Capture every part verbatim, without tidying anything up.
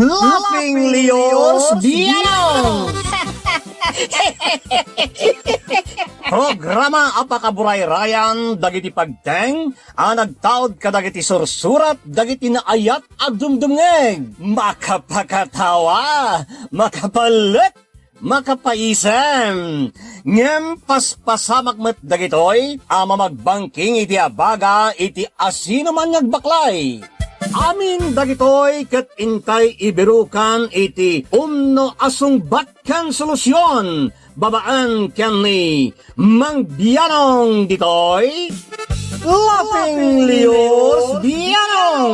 Laughing Leos Bianong! Programa a pakaburayrayan dagiti pagteng a nagtaud kadagiti sursurat dagiti naayat a dumdumngeg. Makapakatawa, makapalek, makapaisem. Ngem paspasamak met dagitoy a mamagbangking iti abaga iti asinoman nga agbaklay. Amin dagitoy ket intay ibirukan iti umno a sungbat ken solusion babaen ken ni Mang Bianong ditoy, Laughing Leos Bianong.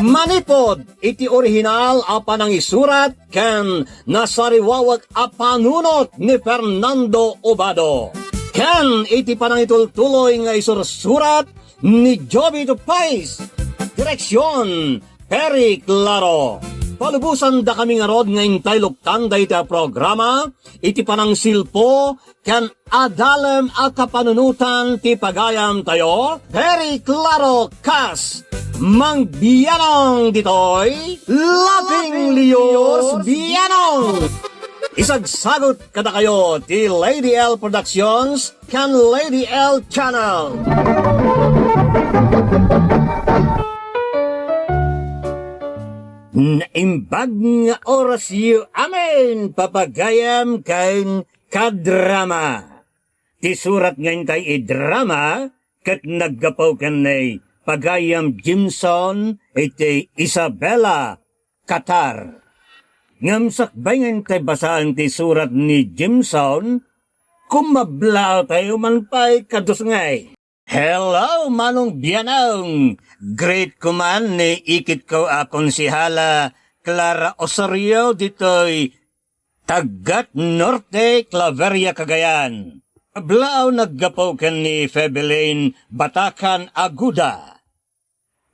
Manipod iti orihinal a panangisurat ken nasariwawek a panunot ni Fernando Obado, ken iti panangitultuloy nga isursurat ni Jovito Pais. Direksion, Perry Claro. Palubosandakami ngarud nga intay luktan dayta a programa iti panangsilpo ken adalem a kapanunotan ti pagayamtayo, Perry Claro kas Mang Bianong ditoy, Laughing Leos Bianong. Isagsagut kadakayo ti Lady L Productions ken Lady L Channel. Naimbag nga orasyo amin, papagayam ken kadrama. Ti surat nga intay idrama ket naggapu ken ni pagayam Jimson iti Isabela, Qatar. Ngem sakbay nga intay basaen ti surat ni Jimson, kumablaawtayo man pay kadusngay. Hello, Manong Bianong! Greet ko man ni ikitko a Konsehala Clara Osorio ditoy Taggat Norte, Claveria, Cagayan. Ablaaw naggapu ken ni Febelin Batakan Aguda.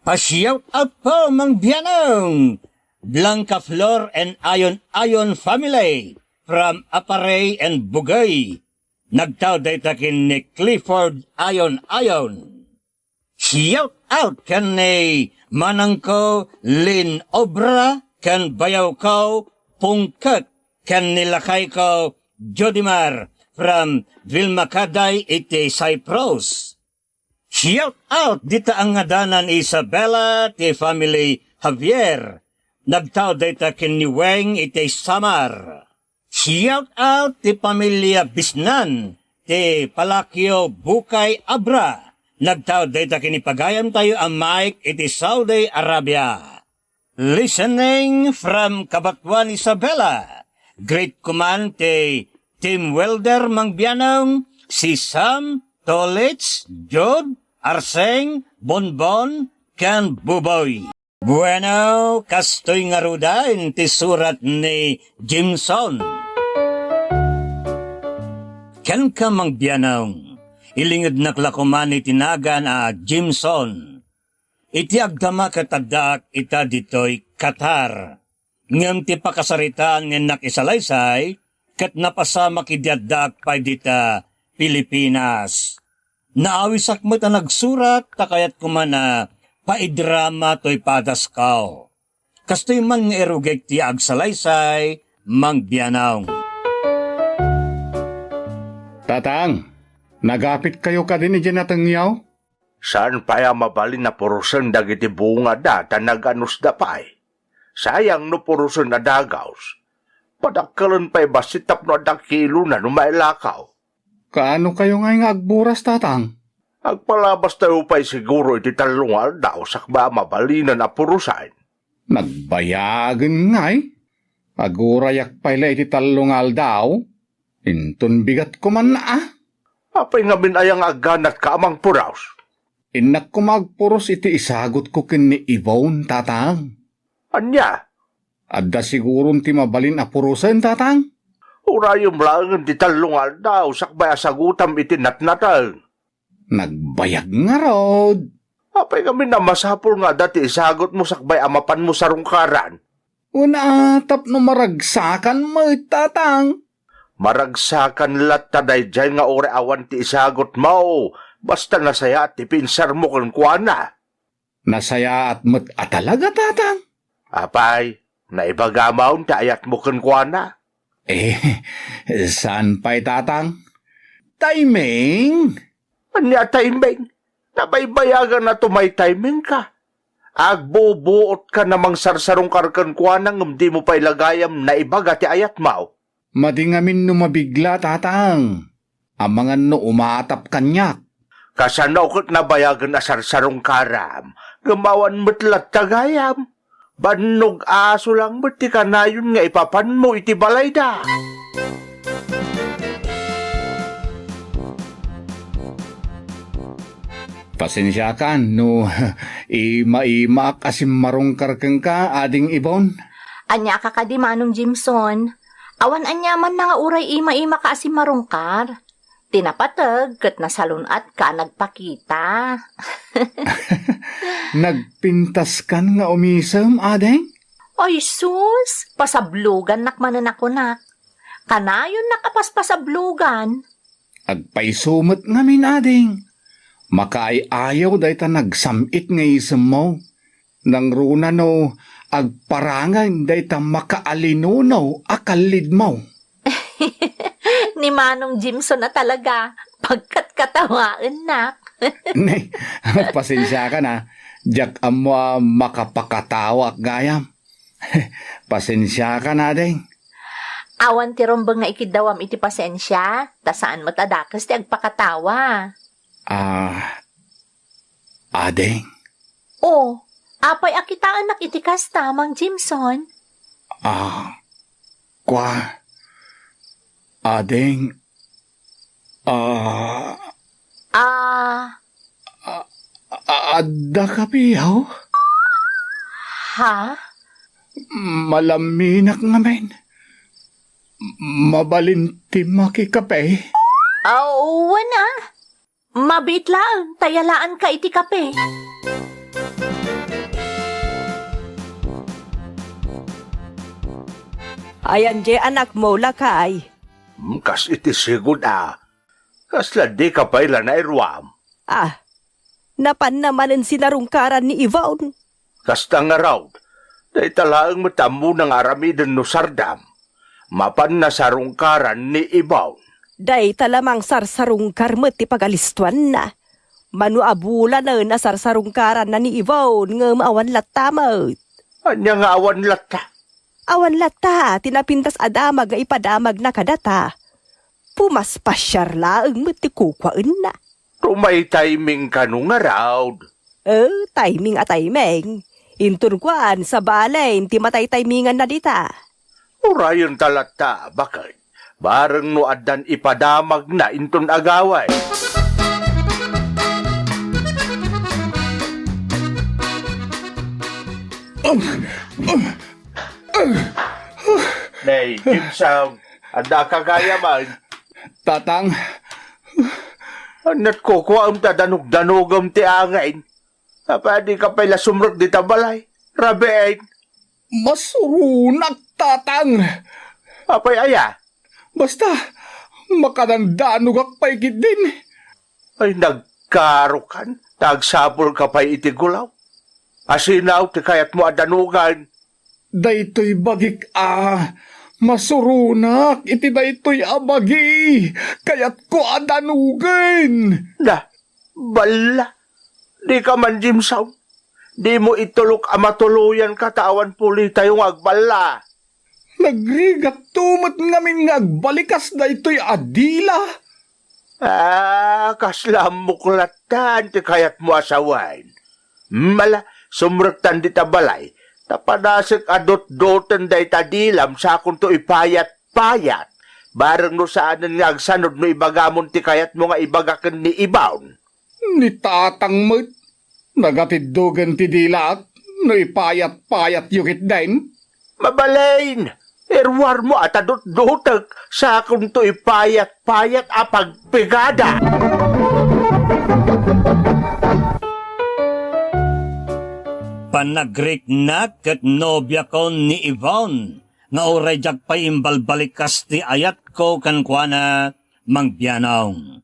Pa-shout out po, Mang Bianong! Blanca Flor and Ayon Ayon family from Aparay and Bugey. Nagtaud dayta ken ni Clifford Ayon Ayon. Shout out ken ni manangko Lin Obra ken bayawko Pungkek ken ni lakayko Jodimar from Vilmacaday iti Cyprus. Shout out dita a ngadanan Isabela ti family Javier. Nagtaud dayta ken ni Weng iti Samar. Shout out ti pamilia Bisnan ti palakyo Bukay Abra. Nagtaud dayta ken ni pagayamtayo a Mike iti Saudi Arabia. Listening from Cabatuan, Isabela. Greet ko man ti Team Welder Mang Bianong, si Sam, Tolits, Jod, Arseng, Bonbon, ken Buboy. Bueno, kastoy ngaruden ti surat ni Jimson. Kenka, Mang Bianong, ilingednak la koman iti nagan a Jimson. Iti agdama ket addaak ita ditoy Qatar. Ngem ti pakasaritaan nga innak isalaysay, ket napasamak idi addaak pay dita Pilipinas. Naawisak met a nagsurat ta kayatko man a paidrama toy padasko. Kastoy man nga irugik ti agsalaysay, Mang Bianong. Tatang, nagapitkayo kadin idiay natengyo? Saan pay a mabalin a purosen dagiti bungada ta nag-anusda pay. Sayang no purosen a dagaws. Padakkelen pay bassit tapno adda kilona no mailakaw. Kaano kayo ngay nga agburas, Tatang? Agpalabastayo pay siguro iti tallo nga aldaw sakbay a mabalinen a purosen. Nagbayagen ngay? Agurayak pay la iti tallo nga aldaw? Inton bigat koman a. Apay ngamin aya nga agganatka a mangpuros? Innak koma agpuros iti isagutko ken ni Yvonne, Tatang. Ania? Adda siguron ti mabalin a purosen, Tatang? Urayem laengen ti tallo nga aldaw sakbay a sagutam iti natnateng. Nagbayag ngarud. Apay ngamin a masapul nga adda ti isagutmo sakbay a mapanmo sarungkaran? Wen a, tapno maragsakan met, Tatang. Maragsakan latta daydiay nga uray awan ti isagutmo, basta nasayaat ti pinsarmo kenkuana. Nasayaat met a talaga, Tatang. Apay, Naibagamon ti ayatmo kenkuana? Eh, saan pay, Tatang? Timing? Ania a timing? Nabaybayagan a tumaytimingka. Agbubuotka a mangsarsarungkar kenkuana ngem dimo pay la gayam naibaga ti ayatmo. Madi ngamin no mabigla, Tatang. Amangan no umatap kaniak. Kasano ket nabayagen a sarsarungkaram, ngem awan met latta gayam? Bannog aso lang met ti kanayon nga ipapanmo iti balayda. Pasensiakan no ima-imaak a simmarungkar kenka, Ading Ibon. Ania ka kadi, Manong Jimson? Awan aniamanna nga uray ima-imaka a simmarungkar. Ti napateg ket nasalun-atka a nagpakita. Nagpintaskan nga umisem, Ading? Ay sus, pasablogannak manen a kunak. Kanayonnak a paspasablogan. Agpayso met ngamin, Ading. Makaay-ayaw dayta nagsam-it nga isemmo. Nangruna no agparangay dayta makaalinunaw a kallidmo. Ni Manong Jimson a talaga, pagkatkatawaennak. Ne, pasensiakan a. Diak ammo a makapakatawaak gayam. Pasensiakan, Ading. Awan ti rumbeng nga ikiddawam iti pasensia, ta saan met a dakes ti agpakatawa. Ah, Ading. Oh, apay a kitaennak iti kasta, Mang Jimson? Ah, kua, Ading, ah, Ah, a-, adda kapiyo? Ha? Malaminak ngamin. Mabalin ti makikape? Ah, wen a. Mabiit laeng, ta yalaanka iti kape. Ayan diay anakmo, lakay? Mm, kas iti sigud a. Kasla dika pay la nairuam? Ah, napanna manen sinarungkaran ni Yvonne. Kasta ngarud, dayta laeng met ammona nga aramiden no sardam. Mapanna sarungkaran ni Yvonne. Dayta la mangsarsarungkar met ti pagalistuanna. Mano a bulanen a sarsarungkaranna ni Yvonne ngem awan latta met. Ania nga awan latta? Awan latta ti napintas a damag nga ipadamagna kadata. Pumaspasiar laeng met ti kukuaenna. Tumaytiming kano ngarud? Eh, timing a timing. Inton kuan, sabalen ti mataytayminganna dita. Urayenta latta, baket. Bareng no addan ipadamagna inton agaway. Nay, Jimson, adda ka gayam? Tatang. Ania ti kukuam ta danogdanogem ti angin? Apay a dika pay la sumrek dita balay? Rabiin. Masuronak, Tatang. Apay aya? Basta, makadandanogak pay ketdin. Ay, nagkarokan, ta agsapulka pay iti gulaw. Asino ti kayatmo a danogen? Daytoy bagik a, masuronak iti daytoy a bagi. Kayatko a danogen. Na, balla. Dika man, Jimson. Dimo itulok a matuloyanka ta awan pulitayo nga agballa. Nagrigatto met ngamin nga agbalikas daytoy a dila. Ah, kasla ammok lattan ti kayatmo a sawen. Mala, sumrektan dita balay, ta padasek a dutduten dayta dilam sakonto ipayat-payat, bareng no saanen nga agsanud no ibagamon ti kayatmo nga ibaga ken ni Ibaon. Ni Tatang met, nagatiddogen ti dilak no ipayat-payatyo ketdin. Mabalin, iruarmo a ta dutdutek, sakonto ipayat-payat a pagpigada. Pannagriknak ket nobiakon ni Yvonne nga uray diak pay imbalbalikas ti ayatko kenkuana, Mang Bianong.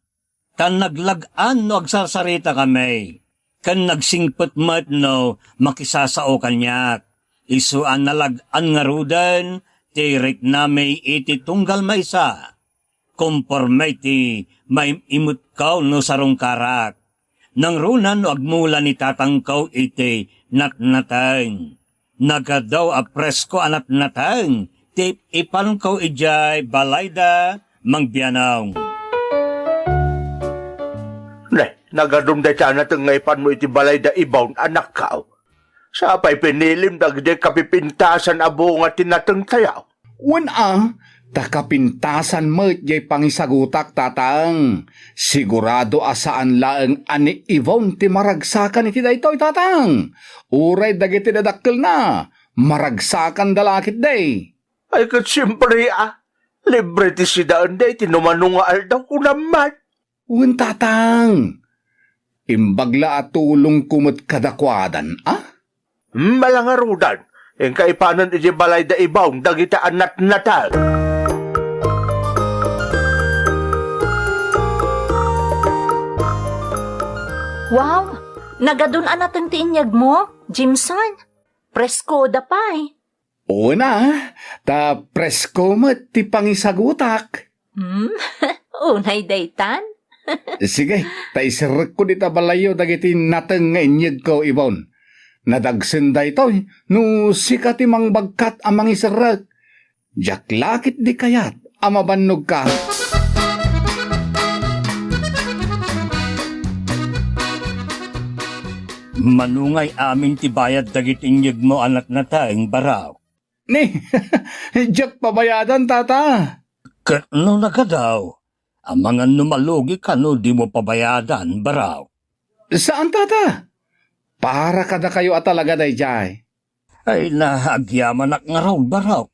Tan naglag-an no agsarsaritakami, ken nagsingpet met no makisasao kaniak. Isu a nalag-an ngaruden ti riknami iti tunggal maysa, konforme iti maim-imutko no sarungkarak. Nangruna no agmula ni tatangko iti natnateng. Nagadu a presko a natnateng ti ipanko idiay balayda, Mang Bianong. Ne, nagadum dayta a nateng nga ipanmo iti balayda, Ibon, anakko. Sapay pinilim dagiti kapipintasan a bunga ti natengtayo. Wen a, ta kapintasan met jay pangisagutak, tatang. Sigurado a saan laeng a ni Ibon ti maragsakan iti daytoy, tatang. Uray dagiti dadakkelna, maragsakanda la ketdi. Ay, ket siempre a, libre ti sidaenda iti numano nga aldaw, kunam man. Wen, tatang, imbag la a tulongko met kadakuadan, a? Malangarudan, inka ipanen iti balayda, Ibon, dagiti a natnateng. Wow! Nagadun a nateng ti inyegmo, Jimson. Preskoda pay. Wen a, ta presko met ti pangisagutak. Hmm? Unay daytan? Sige, ta iserrekko dita balayyo dagiti nateng nga inyegko, Ibon. Nadagsen daytoy no sika ti mangbagkat a mangiserrek. Diak la ketdi kayat a mabannogka. Mano ngay amin ti bayad dagiti inyegmo a natnateng, Barok? Ni, diak pabayadan, tata. Ket no nagadu, amangan no malugi ka no dimo pabayadan, Barok? Saan, tata. Para kadakayo a talaga daydiay. Ay, na, agyamanak ngarud, Barok.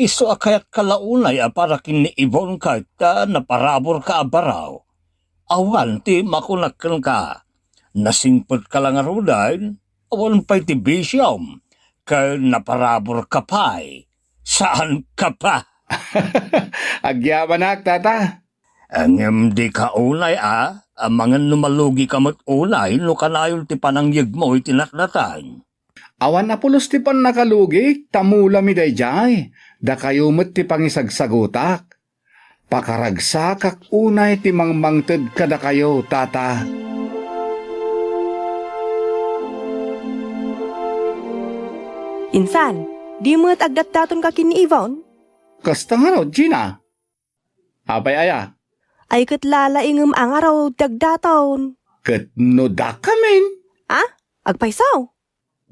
Isu a kayatka la unay a para ken ni Ibon ket ta naparaburka a Barok. Awan ti makunak kenka. Nasingpetka la ngaruden, awan pay ti bisiom, ken naparaburka pay. Saanka pa. Agyamanak, tata. Ngem dika unay a, amangan no malugika met unay no kanayon ti panangyegmo iti natnateng. Awan a pulos ti pannakalugik, ta mulami daydiay, dakayo met ti pangisagsagutak. Pakaragsakak unay ti mangmangted kadakayo, tata. Insan, di met agdatdatonka ken ni Ivon? Kasta ngarud, Gina. Apay aya? Ay ket lalaingem a ngarud ti agdaton. Ket no dakamin? A? Agpayso?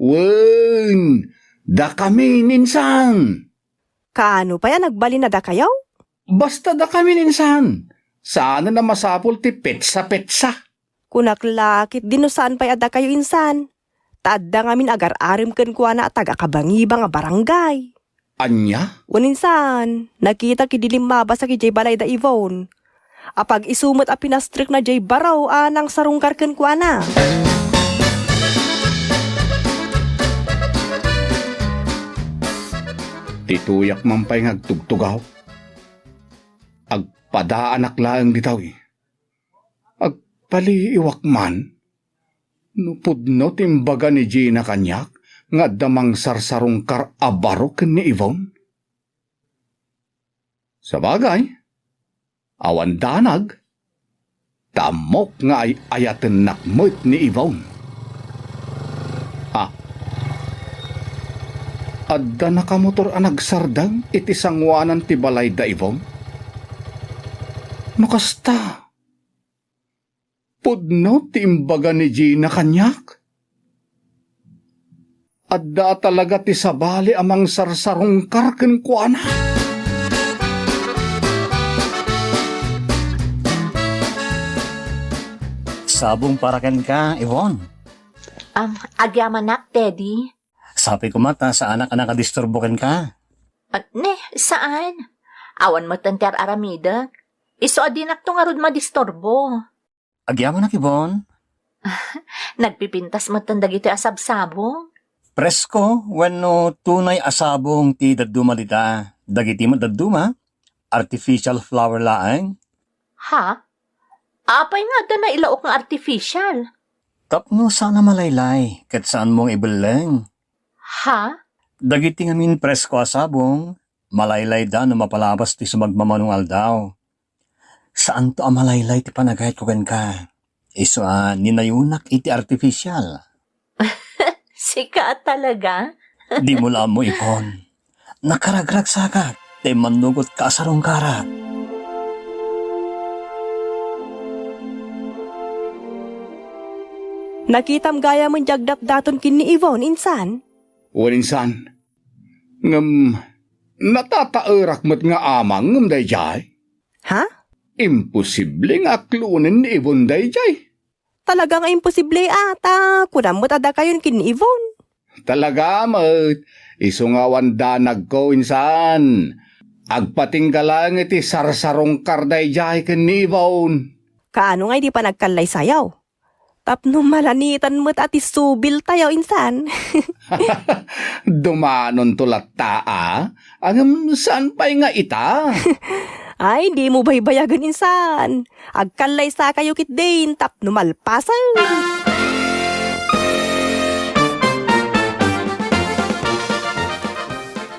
Wen, dakamin insan. Kaano pay a nagbalin a dakayo? Basta dakamin insan. Saanen a masapul ti petsa-petsa. Kunak la ketdi no saan pay a dakayo insan. Ta adda ngamin agar-arem kenkuana a taga-Kabangibang a barangay. Ania? Wen insan, nakitak idi limmabasak idiay balayda Ivon. Apag-isu met a pinastrekna diay baro a nangsarungkar kenkuana. Ditoyak man pay nga agtugtugaw. Agpadaanak laeng ditoy. Agpaliiwak man no pudno ti imbaga ni Gina kaniak nga adda mangsarsarungkar a baro ken ni Ivon. Sabagay, awan danag, ta ammok nga ay-ayatennak met ni Ivon. Ah, adda nakamotor a nagsardeng iti sangoanan ti balayda Ivon? No kasta, pudno ti imbaga ni Gina kaniak. Adda a talaga ti sabali a mangsarsarungkar kenkuana. Sabong para kenka, Ivon. Am, agyamanak, Teddy. Sapay koma ta saanak a nakadisturbo kenka. Ah, ne, saan? Awan metten ti ar-aramidek. Isu a dinakto ngarud madisturbo. Agyamanak, Ivon. Nagpipintas metten dagitoy a sabsabong. Presko wenno tunay a sabong ti dadduma dita? Dagiti met dadduma, artificial flower laeng. Ha? Apay nga adda nailaok nga artificial? Tapno saan a malaylay ket saanmo nga ibelleng. Ha? Dagiti ngamin presko a sabong, malaylayda no mapalabas ti sumagmamano nga aldaw. Saanto a malaylay ti panagayatko kenka. Isu a ninayonak iti artificial. Sika a talaga? Dimo la ammo, Ivon. Nakaragragsakak ti mannugotka a sarungkarak. Nakitam gayamen ti agdatdaton ken ni Ivon, insan? Wen, insan. Ngem natataerak met nga amangem daydiay. Ha? Imposible nga aklonen ni Ivon daydiay. Talaga nga imposible a, ta kunam met a dakayon ken ni Ivon. Talaga met, isu nga awan danagko, insan. Agpatingga laeng iti sarsarungkar daydiay ken ni Ivon. Kaano nga idi panagkallaysayaw? Tapno malanitan met a ti subiltayo, insan. Dumanonto latta a, ngem saan pay nga ita? Ay, dimo baybayagen, insan. Agkallaysakayo ketdin tapno malpasen.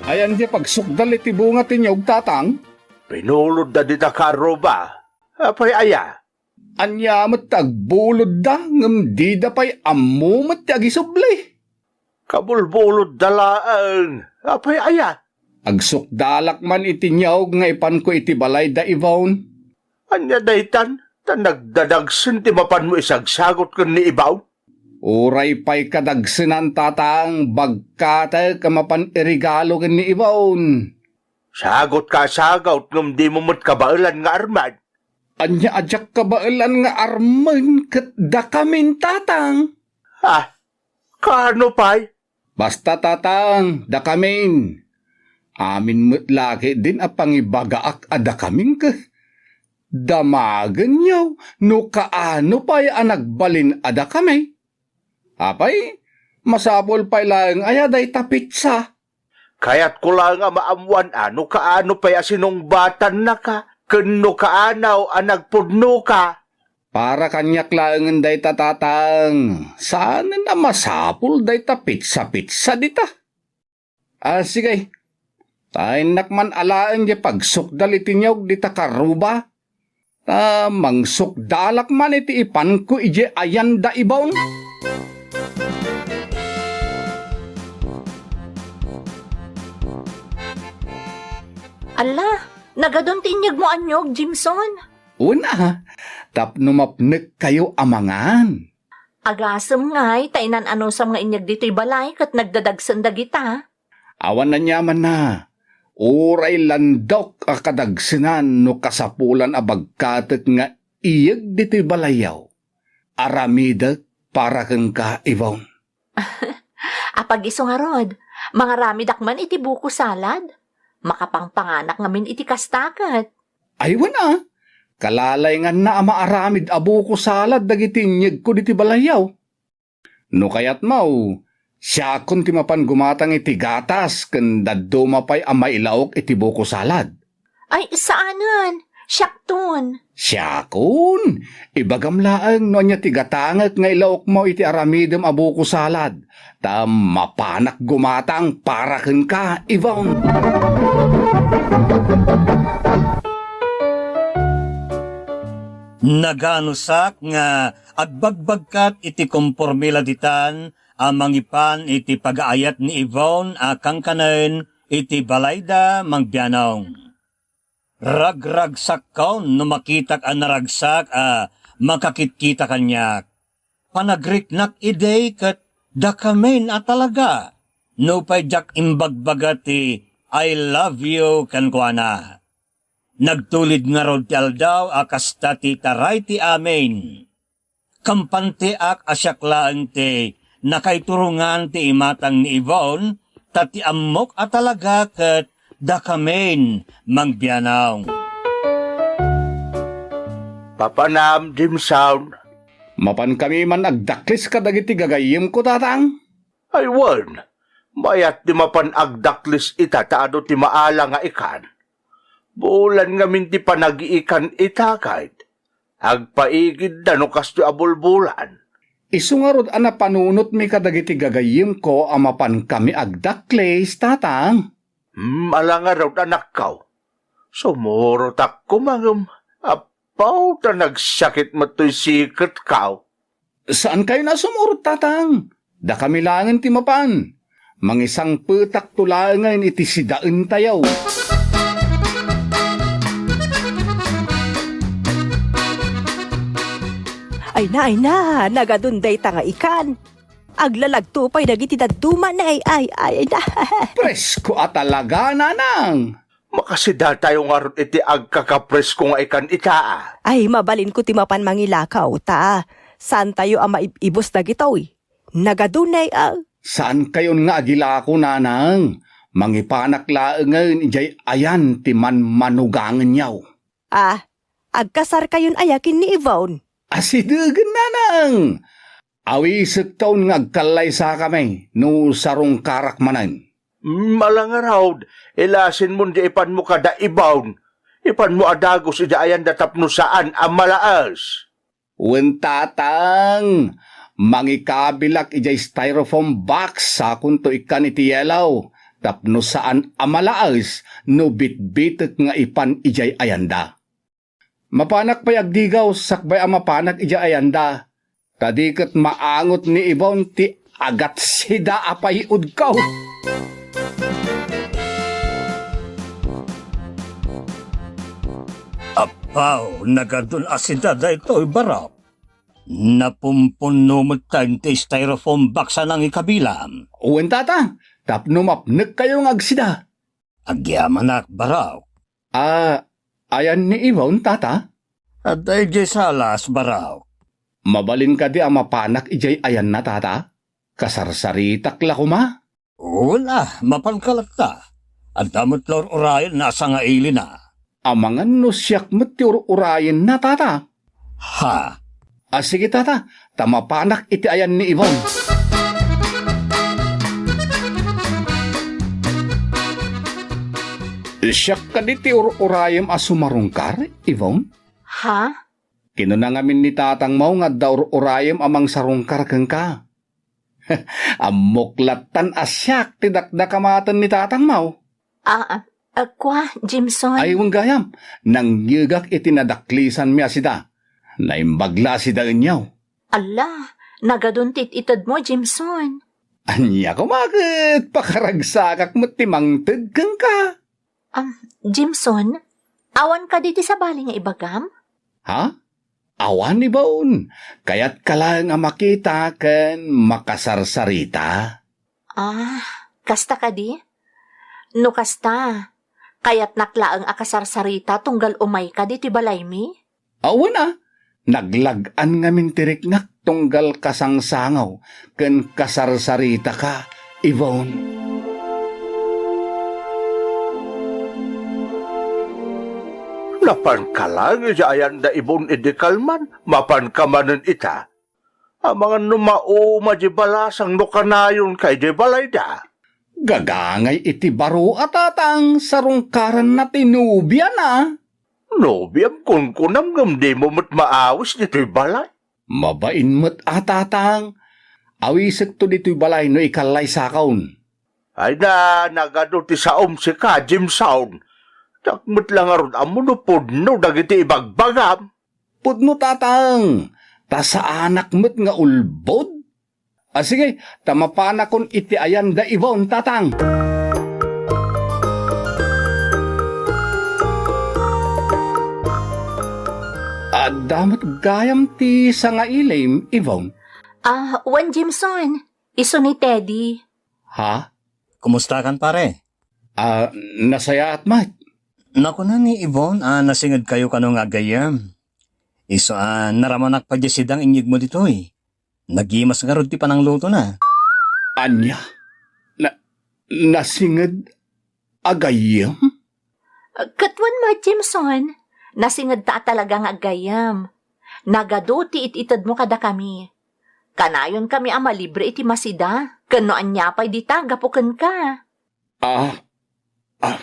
Ayan ti pagsukdal iti bunga ti niyog, tatang? Pinulodda dita kaarruba. Apay aya? Ania met ti agbulodda, ngem dida pay ammo met ti agisubli? Kabulbulodda laeng. Apay aya? Agsukdalak man iti niyog nga ipanko iti balayda, Ivon. Ania daytan? Ta nagdadagsen ti mapanmo isagsagot ken ni Ivon? Uray pay kadagsenan, tatang, bagkatek a mapan iregalo ken ni Ivon. Sagotka a sagot ngem dimo met kabaelan nga armen. Ania a diak kabaelan nga armen ket dakamin, tatang? Ha? Kaano pay? Basta, tatang, dakamin. Amin met la ketdin a pangibagaak a dakamin ket damagenyo no kaano pay a nagbalin a dakami. Apay, masapul pay laeng aya dayta pitsa? Kayatko laeng a maammoan a no kaano pay a sinungbatannaka ken no kaano a nagpudnoka. Para kaniak laengen dayta, tatang. Saanen a masapul dayta pitsa-pitsa dita. A, sige. Ta innak man alaen ti pagsukdal iti niyog dita kaarruba. Ta mangsukdalak man iti ipanko idiay ayanda, Ivon. Alla, nagadun ti inyegmo a niyog, Jimson. Wen a, tapno mapnekkayo a mangan. Agasem ngay ta inan-anusam nga inyeg ditoy balay ket nagdadagsen dagita. Awan aniamanna, uray landok a kadagsenan no kasapulan a bagkatek nga iyeg ditoy balayyo. Aramidek para kenka, Ivon. Apag-isu ngarud, mangaramidak man iti buko salad? Makapangpanganak ngamin iti kasta ket. Ay, wen a, kalalaynganna a maaramid a buko salad dagiti inyegko ditoy balayyo. No kayatmo, siakon ti mapan gumatang iti gatas ken dadduma pay a mailaok iti buko salad. Ay, saanen. Siakton. Siakon? Ibagam laeng no ania ti gatangek nga ilaokmo iti aramidem a buko salad, ta mapanak gumatang para kenka, Ivon. Naganusak nga agbagbagkat iti komporme la ditan a mangipan iti pagaayat ni Ivon a kankanen iti balayda mangbianong. Ragragsakkon no makitak a naragsak a makakitkita kaniak. Panagriknak idi ket dakamin a talaga, nupay diak imbagbaga ti "I love you" kenkuana. Nagtulid ngarud ti aldaw a kasta ti taray ti amin. Kampantiak a siak laeng ti nakaiturongan ti imatang ni Ivon, ta ti ammok a talaga ket dakamin mangbianong. Papanam, Jimson. Mapankami man agdaklis kadagiti gagayyemko, tatang? Ay wen, mayat ti mapan agdaklis ita ta adu ti maala nga ikan. Bulan ngamin ti panagiikan ita ket agpaigidda no kastoy a bulbulan. Isu ngarud a napanunotmi kadagiti gagayyemko a mapankami agdaklis, Tatang. Hmm, ala ngarud, anakko. Sumurotak koma ngem, apo, ta nagsakit met toy siketko. Saankayon a sumurot, Tatang. Dakami laengen ti mapan. Mangisangpetakto laengen iti sidaentayo. Ayna, ayna, nagadun dayta nga ikan. Aglalagto pay dagiti dadduma, ay, ay, ay, ayna. Presko a talaga, Nanang. Makasidatayo ngarud iti agkakapresko nga ikan ita, a. Ay, mabalinko ti mapan mangilakaw, ta saantayo a maib-ibus dagitoy. Nagadunay, a. Saankayon nga agilako, Nanang. Mangipanak laengen idiay ayan ti manmanugangenyo. Ah, agkasarkayon aya ken ni Yvonne? Asidegen, Nanang. Awisekton nga agkallaysakami no sarungkarak manen. Mm, ala ngarud, ilasinmon di ipanmo kada Yvonne. Ipanmo a dagus iti ayanda tapno saan a malaes. Wen, Tatang, mangikabilak idiay styrofoam box sakonto ikkan iti yelo tapno saan a malaes no bitbitek nga ipan idiay ayanda. Mapanak pay agdigaw sakbay a mapanak idiay ayanda, ta di ket maangot ni Yvonne ti agatsida a paiudko. Apaw, nagadun a sida daytoy, Barok. Napumpunno met ti styrofoam box a nangikabilam. Wen, Tata, tapno mapnekkayo nga agsida. Agyamanak, Barok. A, ayan ni Yvonne, Tata? Adda idiay salas, Barok. Mabalin kadi a mapanak idiay ayanna, Tata? Kasarsaritak la koma? Wen a, mapanka latta. Adda met la ur-urayenna a sangailina. Amangan no siak met ti ur-urayenna, Tata. Ha? A, sige, Tata, ta mapanak iti ayan ni Yvonne. Siak kadi ti ur-urayem a sumarungkar, Yvonne? Ha? Kinuna ngamin ni tatangmo nga adda ur-urayem a mangsarungkar kenka. Ammok lattan a siak ti dakdakamaten ni tatangmo. Ah, ah, ah, kua, Jimson? Ay, wen gayam, nangyegak iti nadaklisanmi a sida. Naimbag la a sidaenyo. Alla, nagadun ti it-itedmo, Jimson. Ania koma ket pakaragsakak met ti mangted kenka. Am, Jimson, awan kadi ti sabali nga ibagam? Ha? Awan, Yvonne. Kayatka laeng a makita ken makasarsarita. Ah, kasta kadi? No kasta, kayatnak laeng a kasarsarita tunggal umayka ditoy balaymi? Awan a, naglag-an ngamin ti riknak tunggal kasangsangaw ken kasarsaritaka, Yvonne. Napanka laeng iti ayanda, Yvonne, idi kalman, mapanka manen ita. Amangan no mauma di balasang no kanayonka idiay balayda. Gagangay iti baro a tatang, sarungkaranna ti nobiana. Nobiam kunkunam ngem dimo met maawis ditoy balay. Mabain met a tatang, awisekto ditoy balay no ikallaysakon. Ay na, nagadu ti saom sika, Jimson. Diak met la ngarud ammo no pudno dagiti ibagbagam. Pudno, tatang, ta saanak met nga ulbod. A, sige, ta mapanakon iti ayanda, Yvonne, tatang. Adda met gayam ti sangailim, Yvonne. Ah, wen, Jimson, isu ni Teddy. Ha? Kumustakan, pare? Ah, nasayaat met. Nakuna ni Yvonne a nasingedkayo kano nga agayyem. Isu a naramanak pay diay sidang inyegmo ditoy. Nagimas ngarud ti pananglutona. Ania? Na, nasinged a gayyem? Ket wen met, Jimson, nasingedta a talaga nga aggayyem. Nagadu ti it-itedmo kadakami. Kanayonkami a malibre iti masida, ken no ania pay dita gapu kenka. Ah, ah,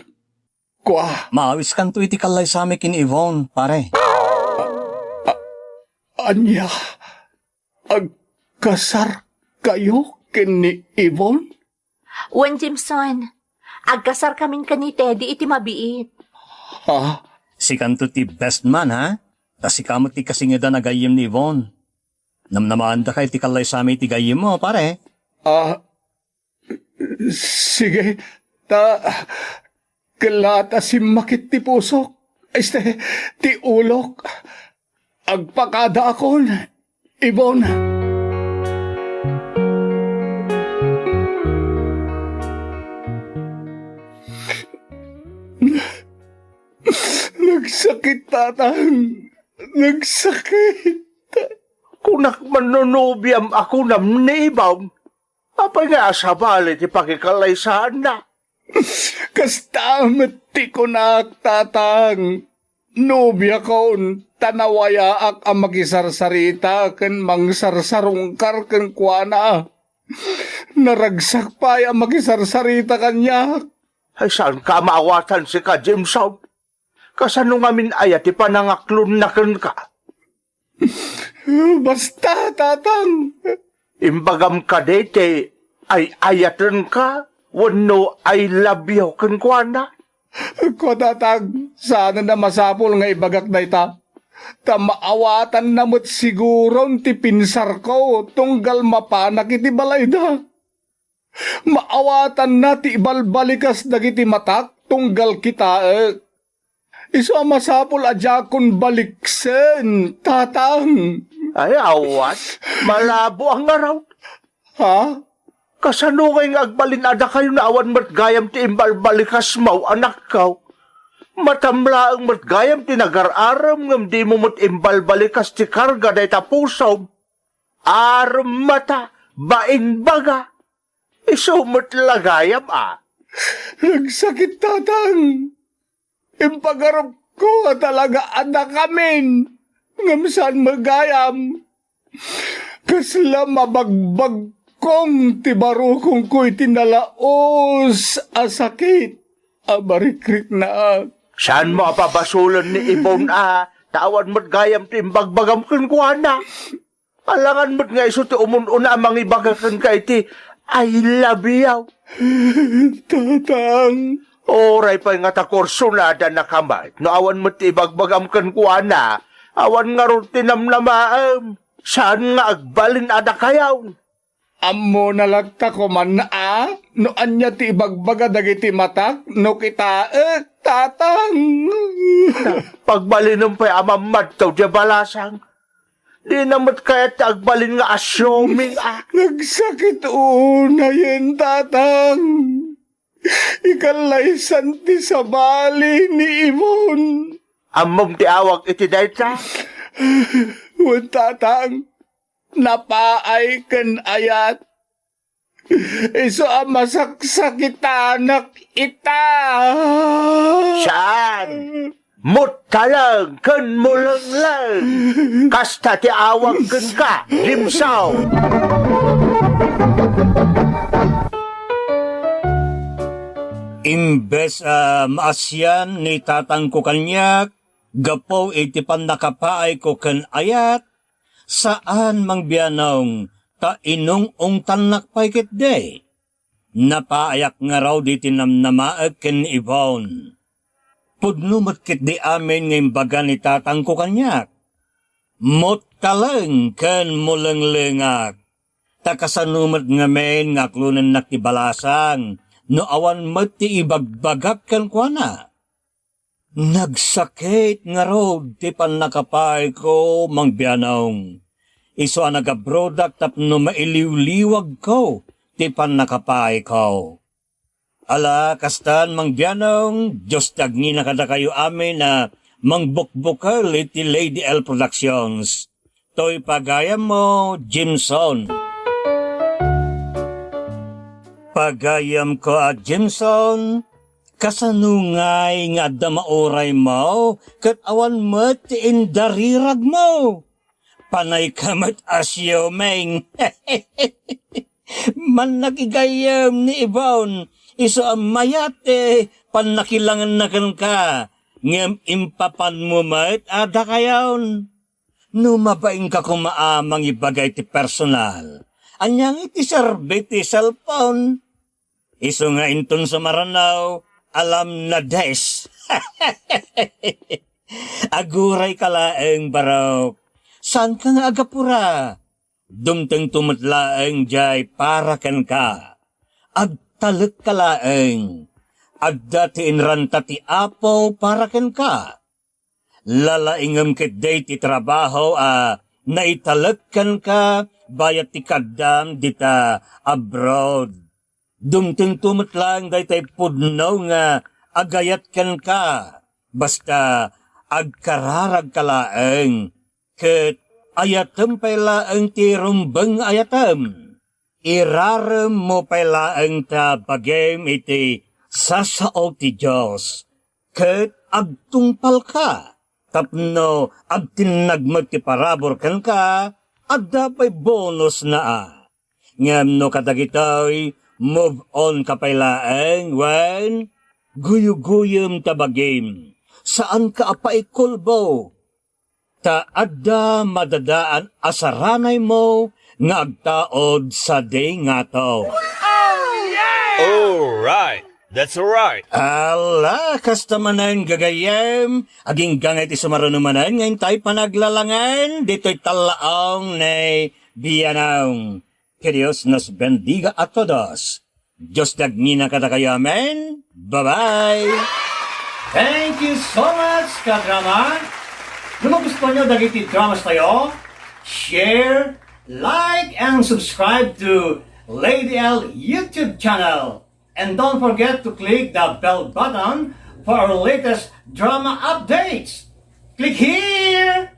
kua. Maawiskanto iti kallaysami ken Yvonne, pare. Ah, ah, ania? Ag-, Kasarkayo ken ni Yvonne? Wen, Jameson, agkasarkamin ken ni Teddy iti mabiit. Ha? Sikanto ti best man, ha? Ta sika met ti kasingedan a gayyem ni Yvonne. Namnamaandaka iti kallaysami iti gayyemmo, pare. Ah, sige, ta, kella ta simmakit ti pusok. Este, ti ulok. Agpakadaakon, Ibon. Nagsakit, Tatang. Nagsakit. Kunak man no nobiam a kunam ni Ibon. Apay nga asabali ti pakikalaysaanna? Kasta met ti kunak, Tatang. Nobiakon, ta nawayaak a makisarsarita ken mangsarsarungkar kenkuana. Naragsak pay a makisarsarita kaniak. Ay, saanka a maawatan sika, Jameson? Kasano ngamin aya ti panangaklonna kenka? Basta, Tatang. Imbagam kadi ti ay-ayatenka wenno I love you kenkuana? Kua, Tatang, saanen a masapul nga ibagak dayta. Ta maawatanna met siguron ti pinsarko tunggal mapanak iti balayda. Maawatanna ti ibalbalikas dagiti matak tunggal kitaek. Isu a masapul a diakon baliksen, Tatang. Ay, awan. Malabo a ngarud. Ha? Kasano ngay nga agbalin a dakayo no awan met gayam ti imbalbalikasmo, anakko? Matam laeng met gayam ti nagar-arem ngem dimo met imbalbalikas ti karga dayta pusom. Arem mata, bainbaga. Isu met la gayam a. Nagsakit, Tatang. Impagarupko a talaga a dakamin. Ngem saan met gayam. Kasla mabagbagkong ti barukongko iti nalaus a sakit a barikriknaak. Saanmo a pabasolen ni Ibon a ta awan met gayam ti imbagbagam kenkuana? Alangan met nga isu ti umun-una a mangibaga kenka iti "I love you." Tatang. Uray pay nga ta kursonadanaka met no awan met ti ibagbagam kenkuana, awan ngarud ti namnamaem. Saan nga agbalin a dakayo. Ammona latta koman a no ania ti ibagbaga dagiti matak no kitaek, Tatang. Pagbalinem pay a mammadto diay balasang. Dina met kayat ti agbalin nga assuming a. Nagsakit unayen, Tatang. Ikallaysan ti sabali ni Ibon. Ammom ti awag iti dayta? Wen, Tatang. Napaay ken ayat. Isu a masaksakitanak ita. Saan? Muttaleng ken mulengleng. Kasta ti awag kenka, Jimsaw. Imbes a maasian ni tatangko kaniak, gapu iti pannakapaayko ken ayat, saan, Mang Bianong, ta inung-ungtannak pay ketdi. Napaayak ngarud iti namnamaek ken ni Yvonne. Pudno met ketdi amin nga imbaga ni tatangko kaniak. Muttaleng ken mulenglengak. Ta kasano met ngamin nga aklonennak ti balasang no awan met ti ibagbagak kenkuana? Nagsakit ngarud ti pannakapaayko, Mang Bianong. Isu a nagabrodak tapno mailiwliwagko ti pannakapaayko. Ala, kastan, Mang Bianong, Dios ti agnina kadakayo amin a mangbukbukel iti Lady L Productions. Toy pagayammo, Jimson. Pagayamko a Jimson, kasano ngay nga adda mauraymo ket awan met ti indariragmo? Panayka met a siuming. Mannak igayyem ni Ibon, isu a mayat ti pannakilangenna kenka, ngem impapanmo met a dakayon. No mabainka koma a mangibagay ti personal, ania ngay ti serbi ti cellphone? Isu nga inton sumaruno, alam na des. Agurayka laeng, barok. Saanka nga agapura? Dumtengto met laeng jay para kenka. Agtalekka laeng. Adda ti inranta ti Apo para kenka. Lalaingem ketdi ti trabaho a naitalek kenka bayat ti kaaddam dita abroad. Dumtengto met laeng daytoy pudno nga agayat kenka. Basta agkararagka laeng, ket ayatem pay laeng ti rumbeng nga ayatem. Iraremmo pay laeng ta bagim iti sasao ti Dios, ket agtungpalka tapno agtinnag met ti parabur kenka, adda pay bonusna a. Ngem no kadagitoy, move on ka pay laeng wen guyoguyem ta bagim. Saanka a paikulbo. Ta adda madadaan a saranaymo nga agtaud sadi ngato. All right. That's all right. Ala, kasta manen gagayyem, agingga nga iti sumaruno manen nga intay panaglalangen ditoy tallaong ni Bianong. Que Dios nos bendiga a todos. Dios ti agnina kadakayo. Amen. Bye-bye. Thank you so much, kadrama. No magustuhan nyo dagiti dramas tayo, share, like, and subscribe to Lady L YouTube channel. And don't forget to click the bell button for our latest drama updates. Click here!